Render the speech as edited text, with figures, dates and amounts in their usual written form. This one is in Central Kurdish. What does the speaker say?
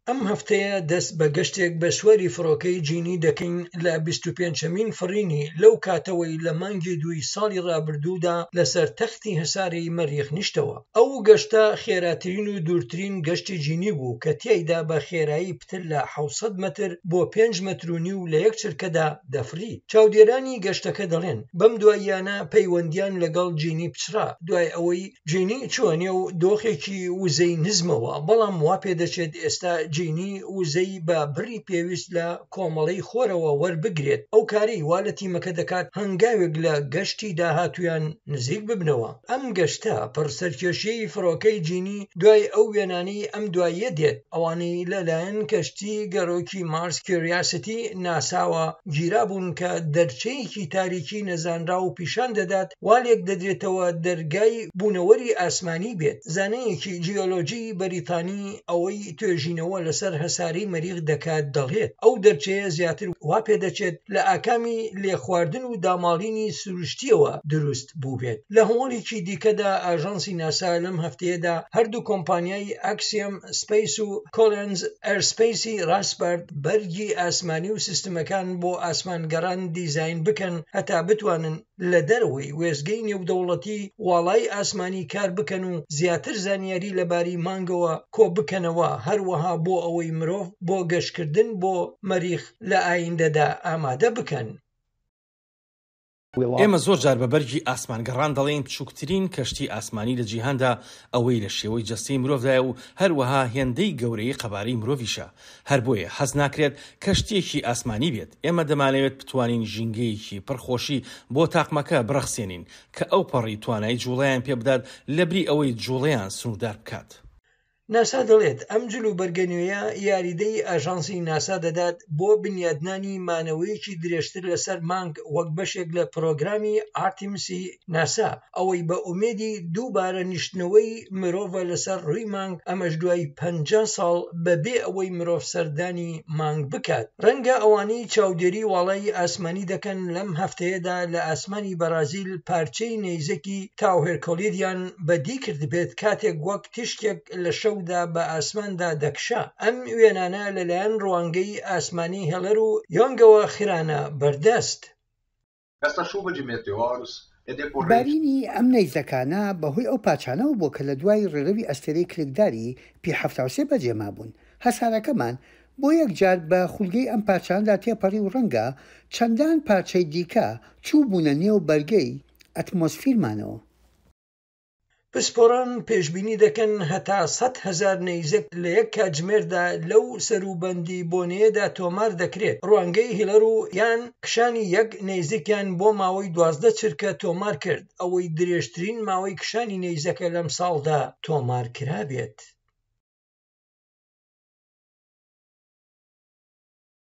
ئەم هەفتەیە دەست بە گەشتێک بە سواری فڕۆکەی جینی دەکەین لە 25ەمین فڕینی لەو کاتەوەی لە مانگی دووی ساڵی ڕابردوودا لەسەر تەختی هەسارەی مەریخ نیشتەوە. ئەو گەشتە خێراترین و دوورترین گەشتی جینی بوو کە تیایدا بە خێرایی پتر لە 700 مەتر بۆ 5 مەتر و نیو لە یەک چرکەدا دەفڕی. چاودێرانی گەشتەکە دەڵێن بەم دواییانە پەیوەندییان لەگەڵ جینی پچڕا دوای ئەوەی جینی چووە نێو دۆخێکی وزەی نزمەوە، بەڵام وا پێدەچێت ئێستا جینی وزەی بە بڕی پێویست لە کۆمەڵەی خۆرەوە وەربگرێت، ئەو کارەی وا لە تیمەکە دەکات هەنگاوێک لە گەشتی داهاتوویان نزیک ببنەوە. ئەم گەشتە پڕ سەرکێشییەی فڕۆکەی جینی دوای ئەو وێنانەی ئەم دواییە دێت، ئەوانەی لەلایەن کەشتی گەڕۆکی مارس کیوریاسیتی ناساوە گیرابوون کە دەرچەیەکی تاریکی نەزانراو پیشان دەدات وا لێکدەدرێتەوە دەرگای بوونەوەری ئاسمانی بێت. زانایەکی جیۆلۆجی بەریتانی ئەوەی توێژینەوە لەسەر هەسارەی مەریخ دەکات دەڵێت، ئەو دەرچەیە زیاتر وا پێدەچێت لە ئاکامی لێخواردن و داماڵینی سروشتییەوە دروست بووبێت. لە هەواڵێکی دیکەدا ئاژانسی ناسا لەم هەفتەیەدا هەردوو کۆمپانیای ئاکسیەم سپەیس و کۆلێنز ئێرسپەیسی ڕاسپارد بەرگی ئاسمانی و سیستمەکان بۆ ئاسمانگەڕان دیزاین بکەن هەتا بتوانن لە دەرەوەی وێستگەی نێودەوڵەتی واڵای ئاسمانی کار بکەن و زیاتر زانیاری لەبارەی مانگەوە کۆبکەنەوە، هەروەها بۆ ئەوەی مرۆڤ بۆ گەشتکردن بۆ مەریخ لە ئایندەدا ئامادە بکەن. ئێمە زۆر جار بە بەرگی ئاسمانگەڕان دەڵێین بچووکترین کەشتی ئاسمانی لە جیهاندا ئەوەی لە شێوەی جەستەی مرۆڤدایە و هەروەها هێندەی گەورەیی قەبارەی مرۆڤیشە، هەر بۆیە حەز ناکرێت کەشتییەکی ئاسمانی بێت، ئێمە دەمانەوێت بتوانین ژینگەیەکی پڕ خۆشی بۆ تاقمەکە بڕەخسێنین کە ئەوپەڕی توانای جوڵەیان پێبدات لەبری ئەوەی جوڵەیان سنووردار بکات. ناسا دەڵێت، ئەم جلوبەرگە نوێیە یاریدەی ئاژانسی ناسا دەدات بۆ بنیادنانی مانەوەیەکی درێژتر لەسەر مانگ وەک بەشێک لە پرۆگرامی ئارتیمسی ناسا، ئەوەی بە ئومێدی دووبارە نیشتنەوەی مرۆڤە لەسەر ڕووی مانگ، ئەمەش دوای 50 ساڵ بەبێ ئەوەی مرۆڤ سەردانی مانگ بکات. ڕەنگە ئەوانەی چاودێری واڵایی ئاسمانی دەکەن لەم هەفتەیەدا لە ئاسمانی بەرازیل پارچەی نەیزەکی تاو هێرکۆلیدیان بەدی کردبێت کاتێک وەک تیشکێک لە شەودا بە ئاسماندا دەکشا. ئەم وێنانە لەلایەن ڕوانگەی ئاسمانی هێڵەر و یۆنگەوە خرانە بەردەست. Esta chuva de meteoros é decorrente. بارینی ئەم نەیزەکانە بەهۆی ئەو پارچانەوە بووە کە لە دوای ڕێڕەوی ئەستێرەی کلکداری پی 73 بەجێ مابوون. هەسارەکەمان بۆ یەکجار بە خولگەی ئەم پارچانەدا تێپەڕی و ڕەنگە چەندان پارچەی دیکە چووبوونە نێو بەرگەی ئەتمۆسفیرمانەوە. پسپۆڕان پێشبینی دەکەن هەتا 100,000 نەیزەک لە یەک کاتژمێردا لەو سەروبەندی بۆنەیەدا تۆمار دەکرێت. ڕوانگەی هیلەر و یان کشانی یەک نەیزەکیان بۆ ماوەی 12 چرکە تۆمار کرد، ئەوەی درێژترین ماوەی کشانی نەیزەکە لەم ساڵدا تۆمار کرابێت.